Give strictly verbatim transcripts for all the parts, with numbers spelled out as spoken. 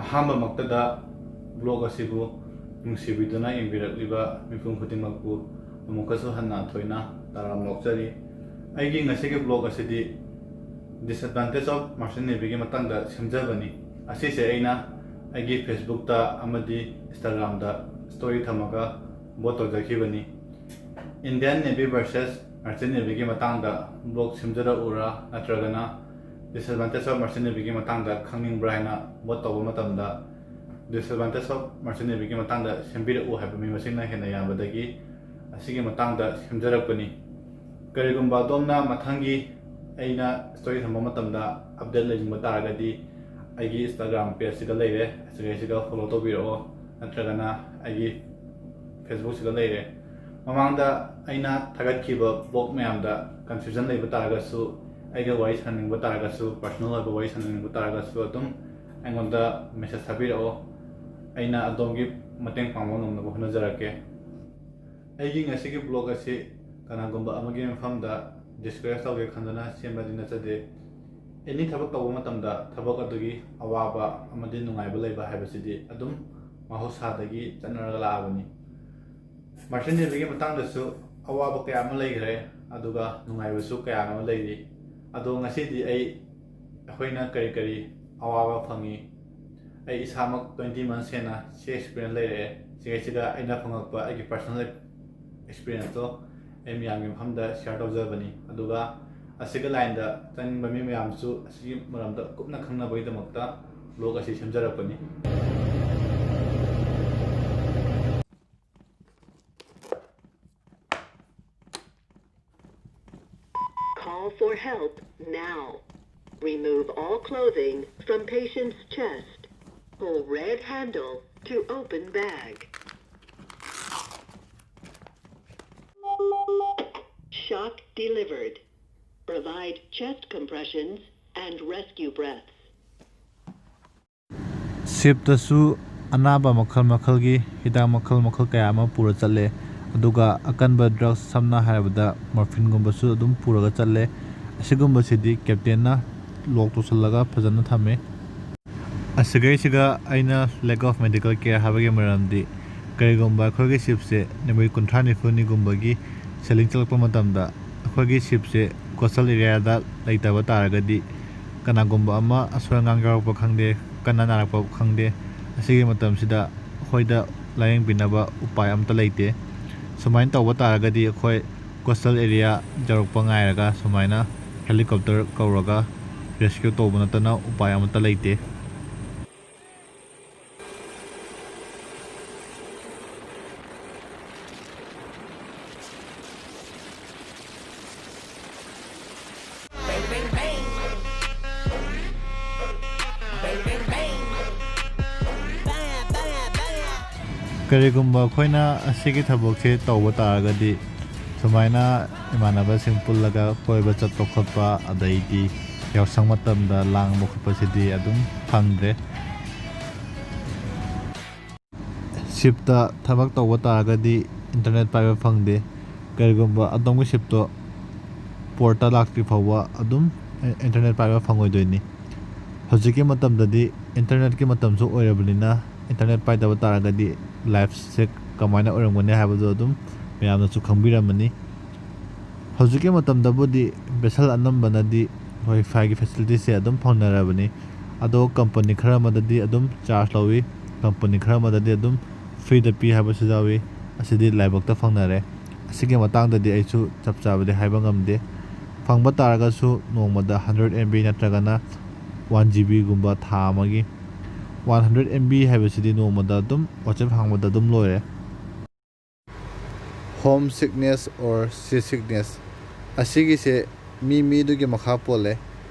ꯑꯍꯥꯟꯕꯃꯛꯇꯗ blog ꯑꯁꯤꯕꯨ ꯅꯨꯡꯁꯤꯕꯤꯗꯨꯅ ꯌꯦꯡꯕꯤꯔꯛꯂꯤꯕ ꯃꯤꯄꯨꯝ ꯈꯨꯗꯤꯡꯃꯛꯄꯨ ꯑꯃꯨꯛꯀꯁꯨ ꯍꯟꯅ ꯊꯣꯏꯅ ꯇꯔꯥꯝꯅ ꯑꯣꯛꯆꯔꯤ꯫ ꯑꯩꯒꯤ ꯉꯁꯤꯒꯤ blog ꯑꯁꯤꯗꯤ Disadvantage of Merchant Navyꯒꯤ ꯃꯇꯥꯡꯗ ꯁꯦꯝꯖꯕꯅꯤ꯫ ꯑꯁꯤꯁꯦ ꯑꯩꯅ ꯑꯩꯒꯤ Facebookꯇ ꯑꯃꯗꯤ Instagramꯗ story ꯊꯝꯃꯒ vote ꯇꯧꯖꯈꯤꯕꯅꯤ꯫ Indian Navy versus Merchant Navyꯒꯤ ꯃꯇꯥꯡꯗ blog ꯁꯦꯝꯖꯔꯛꯎꯔꯥ, ꯅꯠꯇ꯭ꯔꯒꯅ Disadvantage of Merchant Navyꯒꯤ ꯃꯇꯥꯡꯗ ꯈꯪꯅꯤꯡꯕ꯭ꯔꯥ ꯍꯥꯏꯅ vote ꯇꯧꯕ ꯃꯇꯝꯗ, Disadvantage of Merchant Navyꯒꯤ ꯃꯇꯥꯡꯗ ꯁꯦꯝꯕꯤꯔꯛꯎ ꯍꯥꯏꯕ ꯃꯤ ꯃꯁꯤꯡꯅ ꯍꯦꯟꯅ ꯌꯥꯝꯕꯗꯒꯤ ꯑꯁꯤꯒꯤ ꯃꯇꯥꯡꯗ ꯁꯦꯝꯖꯔꯛꯄꯅꯤ꯫ ꯀꯔꯤꯒꯨꯝꯕ ꯑꯗꯣꯝꯅ ꯃꯊꯪꯒꯤ ꯑꯩꯅ story ꯊꯝꯕ ꯃꯇꯝꯗ update ꯂꯩꯅꯤꯡꯕ ꯇꯥꯔꯒꯗꯤ, ꯑꯩꯒꯤ Instagram pageꯁꯤꯗ ꯂꯩꯔꯦ, ꯑꯁꯤꯗꯩꯁꯤꯗ follow ꯇꯧꯕꯤꯔꯛꯑꯣ, ꯅꯠꯇ꯭ꯔꯒꯅ ꯑꯩꯒꯤ Facebookꯁꯤꯗ ꯂꯩꯔꯦ꯫ ꯃꯃꯥꯡꯗ ꯑꯩꯅ ꯊꯥꯒꯠꯈꯤꯕ blog ꯃꯌꯥꯝꯗ confusion ꯂꯩꯕ ꯇꯥꯔꯒꯁꯨ, ꯑꯩꯒ ꯋꯥꯔꯤ ꯁꯥꯟꯅꯅꯤꯡꯕ ꯇꯥꯔꯒꯁꯨ, personal ꯑꯣꯏꯕ ꯋꯥꯔꯤ ꯁꯥꯟꯅꯅꯤꯡꯕ ꯇꯥꯔꯒꯁꯨ, ꯑꯗꯨꯝ ꯑꯩꯉꯣꯟꯗ message ꯊꯥꯕꯤꯔꯛꯑꯣ꯫ ꯑꯩꯅ ꯑꯗꯣꯝꯒꯤ ꯃꯇꯦꯡ ꯄꯥꯡꯕ ꯉꯝꯅꯕ ꯍꯣꯠꯅꯖꯔꯛꯀꯦ꯫ ꯑꯩꯒꯤ ꯉꯁꯤꯒꯤ blog ꯑꯁꯤ ꯀꯅꯥꯒꯨꯝꯕ ꯑꯃꯒꯤ ꯃꯐꯝꯗ discourage ꯇꯧꯒꯦ ꯈꯟꯗꯨꯅ ꯁꯦꯝꯕꯗꯤ ꯅꯠꯆꯗꯦ꯫ Any ꯊꯕꯛ ꯇꯧꯕ ꯃꯇꯝꯗ ꯊꯕꯛ ꯑꯗꯨꯒꯤ ꯑꯋꯥꯕ ꯑꯃꯗꯤ ꯅꯨꯡꯉꯥꯏꯕ ꯂꯩꯕ ꯍꯥꯏꯕꯁꯤꯗꯤ ꯑꯗꯨꯝ ꯃꯍꯧꯁꯥꯗꯒꯤ ꯆꯠꯅꯔꯒ ꯂꯥꯛꯑꯕꯅꯤ꯫ Merchant Navyꯒꯤ ꯃꯇꯥꯡꯗꯁꯨ ꯑꯋꯥꯕ ꯀꯌꯥ ꯑꯃ ꯂꯩꯈ꯭ꯔꯦ, ꯑꯗꯨꯒ ꯅꯨꯡꯉꯥꯏꯕꯁꯨ ꯀꯌꯥ ꯑꯃ ꯂꯩꯔꯤ꯫ ꯑꯗꯣ ꯉꯁꯤꯗꯤ ꯑꯩ, ꯑꯩꯈꯣꯏꯅ ꯀꯔꯤ ꯀꯔꯤ ꯑꯋꯥꯕ ꯐꯪꯉꯤ, ꯑꯩ ꯏꯁꯥꯃꯛ twenty months ꯍꯦꯟꯅ ꯁꯤ experience ꯂꯩꯔꯛꯑꯦ꯫ ꯁꯤꯒꯩꯁꯤꯗ ꯑꯩꯅ ꯐꯪꯉꯛꯄ ꯑꯩꯒꯤ personal experienceꯇꯣ ꯑꯩ ꯃꯌꯥꯝꯒꯤ ꯃꯐꯝꯗ share ꯇꯧꯖꯕꯅꯤ꯫ ꯑꯗꯨꯒ ꯑꯁꯤꯒ lineꯗ ꯆꯪꯅꯤꯡꯕ ꯃꯤ ꯃꯌꯥꯝꯁꯨ ꯑꯁꯤꯒꯤ ꯃꯔꯝꯗ ꯀꯨꯞꯅ ꯈꯪꯅꯕꯒꯤꯗꯃꯛꯇ blog ꯑꯁꯤ ꯁꯦꯝꯖꯔꯛꯄꯅꯤ꯫ Call for help now. Remove all clothing from patient's chest. Pull red handle to open bag. Shock delivered. Provide chest compressions and rescue breaths. Shipꯇꯁꯨ ꯑꯅꯥꯕ ꯃꯈꯜ ꯃꯈꯜꯒꯤ ꯍꯤꯗꯥꯛ ꯃꯈꯜ ꯃꯈꯜ ꯀꯌꯥ ꯑꯃ ꯄꯨꯔ ꯆꯠꯂꯦ꯫ ꯑꯗꯨꯒ ꯑꯀꯟꯕ drugs, ꯁꯝꯅ ꯍꯥꯏꯔꯕꯗ morphineꯒꯨꯝꯕꯁꯨ ꯑꯗꯨꯝ ꯄꯨꯔꯒ ꯆꯠꯂꯦ꯫ ꯑꯁꯤꯒꯨꯝꯕꯁꯤꯗꯤ captainꯅ lock ꯇꯧꯁꯤꯜꯂꯒ ꯐꯖꯅ ꯊꯝꯃꯦ꯫ ꯑꯁꯤꯒꯩꯁꯤꯒ ꯑꯩꯅ lack of medical care ꯍꯥꯏꯕꯒꯤ ꯃꯔꯝꯗꯤ, ꯀꯔꯤꯒꯨꯝꯕ ꯑꯩꯈꯣꯏꯒꯤ shipꯁꯦ ꯅꯨꯃꯤꯠ ꯀꯨꯟꯊ꯭ꯔꯥ ꯅꯤꯐꯨꯅꯤꯒꯨꯝꯕꯒꯤ sailing ꯆꯠꯂꯛꯄ ꯃꯇꯝꯗ, ꯑꯩꯈꯣꯏꯒꯤ shipꯁꯦ coastal areaꯗ ꯂꯩꯇꯕ ꯇꯥꯔꯒꯗꯤ, ꯀꯅꯥꯒꯨꯝꯕ ꯑꯃ ꯑꯁꯣꯏ ꯑꯉꯥꯝ ꯌꯥꯎꯔꯛꯄ ꯈꯪꯗꯦ, ꯀꯟꯅ ꯅꯥꯔꯛꯄ ꯈꯪꯗꯦ, ꯑꯁꯤꯒꯤ ꯃꯇꯝꯁꯤꯗ ꯑꯩꯈꯣꯏꯗ ꯂꯥꯌꯦꯡꯕꯤꯅꯕ ꯎꯄꯥꯏ ꯑꯝꯇ ꯂꯩꯇꯦ꯫ ꯁꯨꯃꯥꯏꯅ ꯇꯧꯕ ꯇꯥꯔꯒꯗꯤ, ꯑꯩꯈꯣꯏ coastal area ꯌꯧꯔꯛꯄ ꯉꯥꯏꯔꯒ ꯁꯨꯃꯥꯏꯅ helicopter ꯀꯧꯔꯒ rescue ꯇꯧꯕ ꯅꯠꯇꯅ ꯎꯄꯥꯏ ꯑꯃꯠꯇ ꯂꯩꯇꯦ꯫ ꯀꯔꯤꯒꯨꯝꯕ ꯑꯩꯈꯣꯏꯅ ꯑꯁꯤꯒꯤ ꯊꯕꯛꯁꯦ ꯇꯧꯕ ꯇꯥꯔꯒꯗꯤ, ꯁꯨꯃꯥꯏꯅ ꯏꯃꯥꯟꯅꯕꯁꯤꯡ ꯄꯨꯜꯂꯒ ꯀꯣꯏꯕ ꯆꯠꯄ ꯈꯣꯠꯄ, ꯑꯗꯩꯗꯤ ꯌꯥꯎꯁꯪ ꯃꯇꯝꯗ ꯂꯥꯡꯕ ꯈꯣꯠꯄꯁꯤꯗꯤ ꯑꯗꯨꯝ ꯐꯪꯗ꯭ꯔꯦ꯫ Shipꯇ ꯊꯕꯛ ꯇꯧꯕ ꯇꯥꯔꯒꯗꯤ internet ꯄꯥꯏꯕ ꯐꯪꯗꯦ꯫ ꯀꯔꯤꯒꯨꯝꯕ ꯑꯗꯣꯝꯒꯤ shipꯇꯣ portꯇ ꯂꯥꯛꯇ꯭ꯔꯤ ꯐꯥꯎꯕ ꯑꯗꯨꯝ internet ꯄꯥꯏꯕ ꯐꯪꯉꯣꯏꯗꯣꯏꯅꯤ꯫ ꯍꯧꯖꯤꯛꯀꯤ ꯃꯇꯝꯗꯗꯤ internetꯀꯤ ꯃꯇꯝꯁꯨ ꯑꯣꯏꯔꯕꯅꯤꯅ, internet ꯄꯥꯏꯗꯕ ꯇꯥꯔꯒꯗꯤ lifeꯁꯦ ꯀꯃꯥꯏꯅ ꯑꯣꯏꯔꯝꯒꯅꯤ ꯍꯥꯏꯕꯗꯨ ꯑꯗꯨꯝ ꯃꯌꯥꯝꯅꯁꯨ ꯈꯪꯕꯤꯔꯝꯃꯅꯤ꯫ ꯍꯧꯖꯤꯛꯀꯤ ꯃꯇꯝꯗꯕꯨꯗꯤ vessel ꯑꯅꯝꯕꯅꯗꯤ WiFiꯒꯤ facilityꯁꯦ ꯑꯗꯨꯝ ꯐꯪꯅꯔꯕꯅꯤ꯫ ꯑꯗꯣ company ꯈꯔ ꯑꯃꯗꯗꯤ ꯑꯗꯨꯝ charge ꯂꯧꯏ, company ꯈꯔ ꯑꯃꯗꯗꯤ ꯑꯗꯨꯝ freeꯗ ꯄꯤ ꯍꯥꯏꯕꯁꯨ ꯌꯥꯎꯏ꯫ ꯑꯁꯤꯗꯤ ꯂꯥꯏꯕꯛꯇ ꯐꯪꯅꯔꯦ꯫ ꯑꯁꯤꯒꯤ ꯃꯇꯥꯡꯗꯗꯤ ꯑꯩꯁꯨ ꯆꯞ ꯆꯥꯕꯗꯤ ꯍꯥꯏꯕ ꯉꯝꯗꯦ꯫ ꯐꯪꯕ ꯇꯥꯔꯒꯁꯨ ꯅꯣꯡꯃꯗ hundred MB ꯅꯠꯇ꯭ꯔꯒꯅ one GBꯒꯨꯝꯕ ꯊꯥ ꯑꯃꯒꯤ꯫ One hundred MB ꯍꯥꯏꯕꯁꯤꯗꯤ ꯅꯣꯡꯃꯗ ꯑꯗꯨꯝ WhatsApp ꯍꯥꯡꯕꯗ ꯑꯗꯨꯝ ꯂꯣꯏꯔꯦ꯫ Home sickness or sea sickness ꯑꯁꯤꯒꯤꯁꯦ ꯃꯤ ꯃꯤꯗꯨꯒꯤ ꯃꯈꯥ ꯄꯣꯜꯂꯦ꯫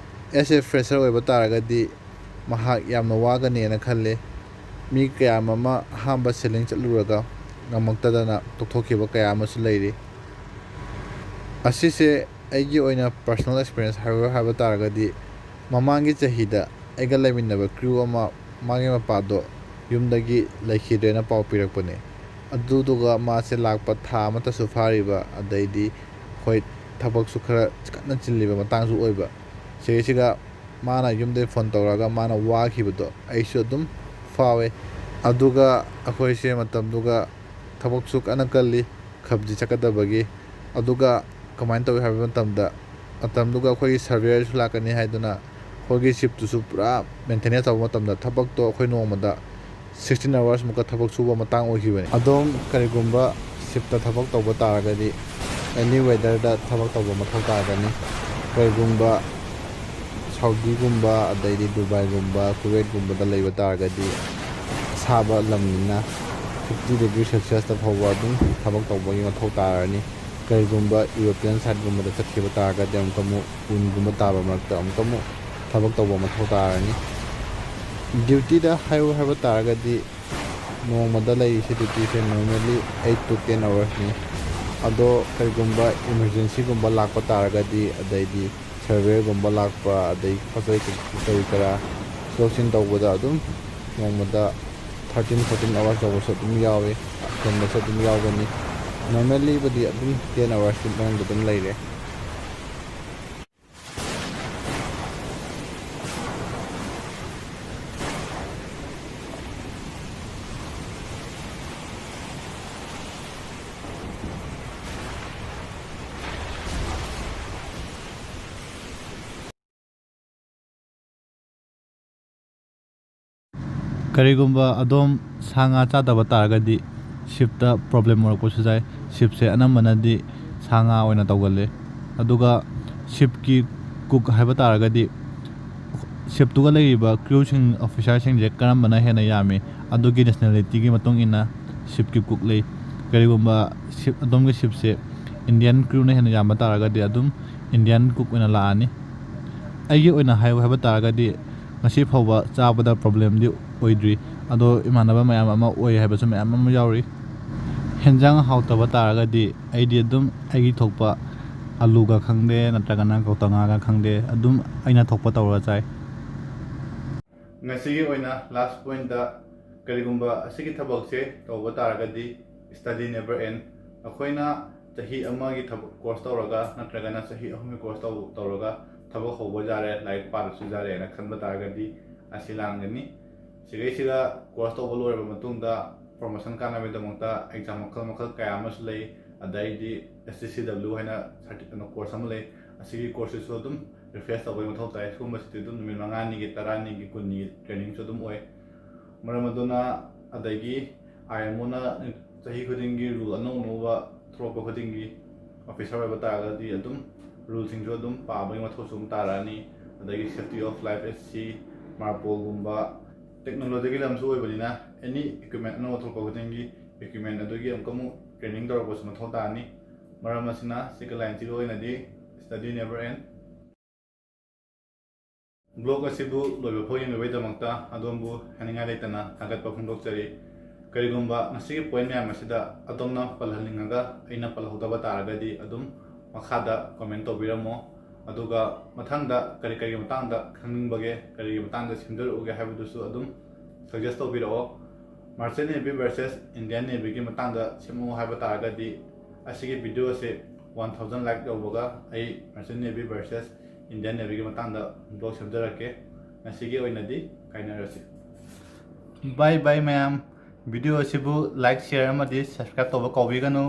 As a fresher ꯑꯣꯏꯕ ꯇꯥꯔꯒꯗꯤ ꯃꯍꯥꯛ ꯌꯥꯝꯅ ꯋꯥꯒꯅꯦꯅ ꯈꯜꯂꯦ꯫ ꯃꯤ ꯀꯌꯥ ꯑꯃ ꯑꯍꯥꯟꯕ sailing ꯆꯠꯂꯨꯔꯒ ꯉꯝꯃꯛꯇꯗꯅ ꯇꯣꯛꯊꯣꯛꯈꯤꯕ ꯀꯌꯥ ꯑꯃꯁꯨ ꯂꯩꯔꯤ꯫ ꯑꯁꯤꯁꯦ ꯑꯩꯒꯤ ꯑꯣꯏꯅ personal experience ꯍꯥꯏꯔꯣ ꯍꯥꯏꯕ ꯇꯥꯔꯒꯗꯤ, ꯃꯃꯥꯡꯒꯤ ꯆꯍꯤꯗ ꯑꯩꯒ ꯂꯩꯃꯤꯟꯅꯕ crew ꯑꯃ, ꯃꯥꯒꯤ ꯃꯄꯥꯗꯣ ꯌꯨꯝꯗꯒꯤ ꯂꯩꯈꯤꯗ꯭ꯔꯦꯅ ꯄꯥꯎ ꯄꯤꯔꯛꯄꯅꯦ꯫ ꯑꯗꯨꯗꯨꯒ ꯃꯥꯁꯦ ꯂꯥꯛꯄ ꯊꯥ ꯑꯃꯠꯇꯁꯨ ꯐꯥꯔꯤꯕ, ꯑꯗꯩꯗꯤ ꯑꯩꯈꯣꯏ ꯊꯕꯛꯁꯨ ꯈꯔ ꯀꯟꯅ ꯆꯤꯜꯂꯤꯕ ꯃꯇꯥꯡꯁꯨ ꯑꯣꯏꯕ꯫ ꯁꯤꯒꯤꯁꯤꯒ ꯃꯥꯅ ꯌꯨꯝꯗꯒꯤ ꯐꯣꯟ ꯇꯧꯔꯛꯑꯒ ꯃꯥꯅ ꯋꯥꯈꯤꯕꯗꯣ ꯑꯩꯁꯨ ꯑꯗꯨꯝ ꯐꯥꯎꯋꯦ꯫ ꯑꯗꯨꯒ ꯑꯩꯈꯣꯏꯁꯦ ꯃꯇꯝꯗꯨꯒ ꯊꯕꯛꯁꯨ ꯀꯟꯅ ꯀꯜꯂꯤ, ꯈꯞꯖꯤ ꯆꯠꯀꯗꯕꯒꯤ꯫ ꯑꯗꯨꯒ ꯀꯃꯥꯏꯅ ꯇꯧꯏ ꯍꯥꯏꯕ ꯃꯇꯝꯗ, ꯃꯇꯝꯗꯨꯒ ꯑꯩꯈꯣꯏꯒꯤ ꯁꯔꯚꯦꯌꯔꯁꯨ ꯂꯥꯛꯀꯅꯤ ꯍꯥꯏꯗꯨꯅ ꯑꯩꯈꯣꯏꯒꯤ ꯁꯤꯞꯇꯨꯁꯨ ꯄꯨꯔꯥ ꯃꯦꯟꯇꯦꯅꯦꯟꯁ ꯇꯧꯕ ꯃꯇꯝꯗ ꯊꯕꯛꯇꯣ ꯑꯩꯈꯣꯏ ꯅꯣꯡꯃꯗ ꯁꯤꯛꯁꯇꯤꯟ ꯑꯋꯥꯔꯁꯃꯨꯛꯀ ꯊꯕꯛ ꯁꯨꯕ ꯃꯇꯥꯡ ꯑꯣꯏꯈꯤꯕꯅꯤ꯫ ꯑꯗꯣꯝ ꯀꯔꯤꯒꯨꯝꯕ ꯁꯤꯞꯇ ꯊꯕꯛ ꯇꯧꯕ ꯇꯥꯔꯒꯗꯤ ꯑꯦꯅꯤ ꯋꯦꯗꯔꯗ ꯊꯕꯛ ꯇꯧꯕ ꯃꯊꯧ ꯇꯥꯒꯅꯤ꯫ ꯀꯔꯤꯒꯨꯝꯕ ꯁꯥꯎꯗꯤꯒꯨꯝꯕ, ꯑꯗꯩꯗꯤ ꯗꯨꯕꯥꯏꯒꯨꯝꯕ, ꯀꯨꯋꯦꯠꯀꯨꯝꯕꯗ ꯂꯩꯕ ꯇꯥꯔꯒꯗꯤ ꯑꯁꯥꯕ ꯂꯝꯅꯤꯅ ꯐꯤꯐꯇꯤ ꯗꯤꯒ꯭ꯔꯤ ꯁꯦꯜꯁꯤꯌꯁꯇ ꯐꯥꯎꯕ ꯑꯗꯨꯝ ꯊꯕꯛ ꯇꯧꯕꯒꯤ ꯃꯊꯧ ꯇꯥꯔꯅꯤ꯫ ꯀꯔꯤꯒꯨꯝꯕ ꯌꯨꯔꯣꯄꯤꯌꯟ ꯁꯥꯏꯠꯀꯨꯝꯕꯗ ꯆꯠꯈꯤꯕ ꯇꯥꯔꯒꯗꯤ ꯑꯃꯨꯛꯀ ꯑꯃꯨꯛ ꯎꯟꯒꯨꯝꯕ ꯇꯥꯕ ꯃꯔꯛꯇ ꯑꯃꯨꯛꯀ ꯑꯃꯨꯛ ꯊꯕꯛ ꯇꯧꯕ ꯃꯊꯧ ꯇꯥꯔꯅꯤ꯫ ꯗ꯭ꯌꯨꯇꯤꯗ ꯍꯥꯏꯌꯨ ꯍꯥꯏꯕ ꯇꯥꯔꯒꯗꯤ ꯅꯣꯡꯃꯗ ꯂꯩꯔꯤꯁꯦ ꯗ꯭ꯌꯨꯇꯤꯁꯦ normally eight to ten ꯑꯋꯥꯔꯁꯅꯤ꯫ ꯑꯗꯣ ꯀꯔꯤꯒꯨꯝꯕ ꯏꯃꯔꯖꯦꯟꯁꯤꯒꯨꯝꯕ ꯂꯥꯛꯄ ꯇꯥꯔꯒꯗꯤ, ꯑꯗꯩꯗꯤ ꯁꯔꯚꯦꯒꯨꯝꯕ ꯂꯥꯛꯄ, ꯑꯗꯩ ꯄꯣꯠ ꯆꯩ ꯀꯔꯤ ꯀꯔꯥ ꯂꯧꯁꯤꯟ ꯇꯧꯕꯗ ꯑꯗꯨꯝ ꯅꯣꯡꯃꯗ ꯊꯥꯔꯇꯤꯟ ꯐꯣꯔꯇꯤꯟ ꯑꯋꯥꯔꯁ ꯇꯧꯕꯁꯨ ꯑꯗꯨꯝ ꯌꯥꯎꯏ, ꯍꯦꯟꯕꯁꯨ ꯑꯗꯨꯝ ꯌꯥꯎꯒꯅꯤ꯫ Normallyꯕꯨꯗꯤ ꯑꯗꯨꯝ ten ꯑꯋꯥꯔꯁꯀꯤ ꯃꯅꯨꯡꯗ ꯑꯗꯨꯝ ꯂꯩꯔꯦ꯫ ꯀꯔꯤꯒꯨꯝꯕ ꯑꯗꯣꯝ ꯁꯥ ꯉꯥ ꯆꯥꯗꯕ ꯇꯥꯔꯒꯗꯤ ꯁꯤꯞꯇ ꯄ꯭ꯔꯣꯕ꯭ꯂꯦꯝ ꯑꯣꯏꯔꯛꯄꯁꯨ ꯌꯥꯏ꯫ ꯁꯤꯞꯁꯦ ꯑꯅꯝꯕꯅꯗꯤ ꯁꯥ ꯉꯥ ꯑꯣꯏꯅ ꯇꯧꯒꯜꯂꯤ꯫ ꯑꯗꯨꯒ ꯁꯤꯞꯀꯤ ꯀꯨꯛ ꯍꯥꯏꯕ ꯇꯥꯔꯒꯗꯤ ꯁꯤꯞꯇꯨꯒ ꯂꯩꯔꯤꯕ ꯀ꯭ꯔꯨꯁꯤꯡ, ꯑꯣꯐꯤꯁꯥꯔꯁꯤꯡꯁꯦ ꯀꯔꯝꯕꯅ ꯍꯦꯟꯅ ꯌꯥꯝꯃꯤ, ꯑꯗꯨꯒꯤ ꯅꯦꯁꯅꯦꯂꯤꯇꯤꯒꯤ ꯃꯇꯨꯡ ꯏꯟꯅ ꯁꯤꯞꯀꯤ ꯀꯨꯛ ꯂꯩ꯫ ꯀꯔꯤꯒꯨꯝꯕ ꯁꯤꯞ, ꯑꯗꯣꯝꯒꯤ ꯁꯤꯞꯁꯦ ꯏꯟꯗꯤꯌꯟ ꯀ꯭ꯔꯨꯅ ꯍꯦꯟꯅ ꯌꯥꯝꯕ ꯇꯥꯔꯒꯗꯤ ꯑꯗꯨꯝ ꯏꯟꯗꯤꯌꯟ ꯀꯨꯛ ꯑꯣꯏꯅ ꯂꯥꯛꯑꯅꯤ꯫ ꯑꯩꯒꯤ ꯑꯣꯏꯅ ꯍꯥꯏꯌꯨ ꯍꯥꯏꯕ ꯇꯥꯔꯒꯗꯤ ꯉꯁꯤ ꯐꯥꯎꯕ ꯆꯥꯕꯗ ꯄ꯭ꯔꯣꯕ꯭ꯂꯦꯝꯗꯤ ꯑꯣꯏꯗ꯭ꯔꯤ꯫ ꯑꯗꯣ ꯏꯃꯥꯟꯅꯕ ꯃꯌꯥꯝ ꯑꯃ ꯑꯣꯏ ꯍꯥꯏꯕꯁꯨ ꯃꯌꯥꯝ ꯑꯃ ꯌꯥꯎꯔꯤ꯫ ꯍꯦꯟꯖꯥꯡ ꯍꯥꯎꯇꯕ ꯇꯥꯔꯒꯗꯤ ꯑꯩꯗꯤ ꯑꯗꯨꯝ ꯑꯩꯒꯤ ꯊꯣꯛꯄ ꯑꯂꯨꯒ ꯈꯪꯗꯦ, ꯅꯠꯇ꯭ꯔꯒꯅ ꯀꯧꯇꯥ ꯉꯥꯒ ꯈꯪꯗꯦ, ꯑꯗꯨꯝ ꯑꯩꯅ ꯊꯣꯛꯄ ꯇꯧꯔꯒ ꯆꯥꯏ꯫ ꯉꯁꯤꯒꯤ ꯑꯣꯏꯅ ꯂꯥꯁ ꯄꯣꯏꯟꯠꯇ, ꯀꯔꯤꯒꯨꯝꯕ ꯑꯁꯤꯒꯤ ꯊꯕꯛꯁꯦ ꯇꯧꯕ ꯇꯥꯔꯒꯗꯤ study never end꯫ ꯑꯩꯈꯣꯏꯅ ꯆꯍꯤ ꯑꯃꯒꯤ ꯊꯕꯛ ꯀꯣꯔꯁ ꯇꯧꯔꯒ ꯅꯠꯇ꯭ꯔꯒꯅ ꯆꯍꯤ ꯑꯍꯨꯝꯒꯤ ꯀꯣꯔꯁ ꯇꯧ-, ꯇꯧꯔꯒ ꯊꯕꯛ ꯍꯧꯕ ꯌꯥꯔꯦ, ꯂꯥꯏꯔꯤꯛ ꯄꯥꯗ꯭ꯔꯁꯨ ꯌꯥꯔꯦꯅ ꯈꯟꯕ ꯇꯥꯔꯒꯗꯤ ꯑꯁꯤ ꯂꯥꯡꯒꯅꯤ꯫ ꯁꯤꯈꯩꯁꯤꯗ ꯀꯣꯔꯁ ꯇꯧꯕ ꯂꯣꯏꯔꯕ ꯃꯇꯨꯡꯗ ꯄ꯭ꯔꯣꯃꯣꯁꯟ ꯀꯥꯟꯅꯕꯒꯤꯗꯃꯛꯇ ꯑꯦꯛꯖꯥꯝ ꯃꯈꯜ ꯃꯈꯜ ꯀꯌꯥ ꯑꯃꯁꯨ ꯂꯩ꯫ ꯑꯗꯩꯗꯤ S T C W ꯍꯥꯏꯅ ꯁꯥꯔꯇꯤ-, ꯀꯩꯅꯣ, ꯀꯣꯔꯁ ꯑꯃ ꯂꯩ꯫ ꯑꯁꯤꯒꯤ ꯀꯣꯔꯁꯁꯤꯁꯨ ꯑꯗꯨꯝ ꯔꯤꯐ꯭ꯔꯦꯁ ꯇꯧꯕꯒꯤ ꯃꯊꯧ ꯇꯥꯏ꯫ ꯁꯤꯒꯨꯝꯕꯁꯤꯗꯤ ꯑꯗꯨꯝ ꯅꯨꯃꯤꯠ ꯃꯉꯥꯅꯤꯒꯤ, ꯇꯔꯥꯅꯤꯒꯤ, ꯀꯨꯟꯅꯤꯒꯤ ꯇ꯭ꯔꯦꯅꯤꯡꯁꯨ ꯑꯗꯨꯝ ꯑꯣꯏ꯫ ꯃꯔꯝ ꯑꯗꯨꯅ, ꯑꯗꯒꯤ I M O ꯅ ꯆꯍꯤ ꯈꯨꯗꯤꯡꯒꯤ ꯔꯨꯜ ꯑꯅꯧ ꯑꯅꯧꯕ ꯊꯣꯛꯂꯛꯄ ꯈꯨꯗꯤꯡꯒꯤ ꯑꯣꯐꯤꯁꯔ ꯑꯣꯏꯕ ꯇꯥꯔꯒꯗꯤ ꯑꯗꯨꯝ ꯔꯨꯜꯁꯤꯡꯁꯨ ꯑꯗꯨꯝ ꯄꯥꯕꯒꯤ ꯃꯊꯧꯁꯨ ꯑꯗꯨꯝ ꯇꯥꯔꯛꯑꯅꯤ꯫ ꯑꯗꯒꯤ safety of life at sea, ꯃꯥꯔꯄꯣꯜꯒꯨꯝꯕ, ꯇꯦꯛꯅꯣꯂꯣꯖꯤꯒꯤ ꯂꯝꯁꯨ ꯑꯣꯏꯕꯅꯤꯅ ꯑꯦꯅꯤ ꯏꯀ꯭ꯋꯤꯞꯃꯦꯟ ꯑꯅꯧꯕ ꯊꯣꯛꯂꯛꯄ ꯈꯨꯗꯤꯡꯒꯤ ꯏꯀ꯭ꯋꯤꯞꯃꯦꯟ ꯑꯗꯨꯒꯤ ꯑꯃꯨꯛꯀ ꯑꯃꯨꯛ ꯇ꯭ꯔꯦꯅꯤꯡ ꯇꯧꯔꯛꯄꯁꯨ ꯃꯊꯧ ꯇꯥꯔꯅꯤ꯫ ꯃꯔꯝ ꯑꯁꯤꯅ ꯁꯤꯒꯤ ꯂꯥꯏꯟꯁꯤꯒꯤ ꯑꯣꯏꯅꯗꯤ study never end꯫ ꯕ꯭ꯂꯣꯒ ꯑꯁꯤꯕꯨ ꯂꯣꯏꯕ ꯐꯥꯎ ꯌꯦꯡꯕꯤꯕꯒꯤꯗꯃꯛꯇ ꯑꯗꯣꯝꯕꯨ ꯍꯥꯏꯅꯤꯡꯉꯥꯏ ꯂꯩꯇꯅ ꯊꯥꯒꯠꯄ ꯐꯣꯡꯗꯣꯛꯆꯔꯤ꯫ ꯀꯔꯤꯒꯨꯝꯕ ꯃꯁꯤꯒꯤ ꯄꯣꯏꯟ ꯃꯌꯥꯝ ꯑꯁꯤꯗ ꯑꯗꯣꯝꯅ ꯄꯜꯍꯟꯅꯤꯡꯉꯒ ꯑꯩꯅ ꯄꯜꯍꯧꯗꯕ ꯇꯥꯔꯒꯗꯤ ꯑꯗꯨꯝ ꯃꯈꯥꯗ ꯀꯣꯃꯦꯟ ꯇꯧꯕꯤꯔꯝꯃꯣ꯫ ꯑꯗꯨꯒ ꯃꯊꯪꯗ ꯀꯔꯤ ꯀꯔꯤꯒꯤ ꯃꯇꯥꯡꯗ ꯈꯪꯅꯤꯡꯕꯒꯦ, ꯀꯔꯤꯒꯤ ꯃꯇꯥꯡꯗ ꯁꯦꯝꯖꯔꯛꯎꯒꯦ ꯍꯥꯏꯕꯗꯨꯁꯨ ꯑꯗꯨꯝ suggest ꯇꯧꯕꯤꯔꯛꯑꯣ꯫ Merchant Navy versus Indian Navy ꯒꯤ ꯃꯇꯥꯡꯗ ꯁꯦꯝꯃꯛꯑꯣ ꯍꯥꯏꯕ ꯇꯥꯔꯒꯗꯤ ꯑꯁꯤꯒꯤ ꯚꯤꯗꯤꯑꯣ ꯑꯁꯤ one thousand like ꯌꯧꯕꯒ ꯑꯩ Merchant Navy versus Indian Navy ꯒꯤ ꯃꯇꯥꯡꯗ ꯕ꯭ꯂꯣꯒ ꯁꯦꯝꯖꯔꯛꯀꯦ꯫ ꯉꯁꯤꯒꯤ ꯑꯣꯏꯅꯗꯤ ꯀꯥꯏꯅꯔꯁꯤ꯫ Bye bye ꯃꯌꯥꯝ꯫ ꯚꯤꯗꯤꯑꯣ ꯑꯁꯤꯕꯨ like, share ꯑꯃꯗꯤ subscribe ꯇꯧꯕ ꯀꯥꯎꯕꯤꯒꯅꯨ꯫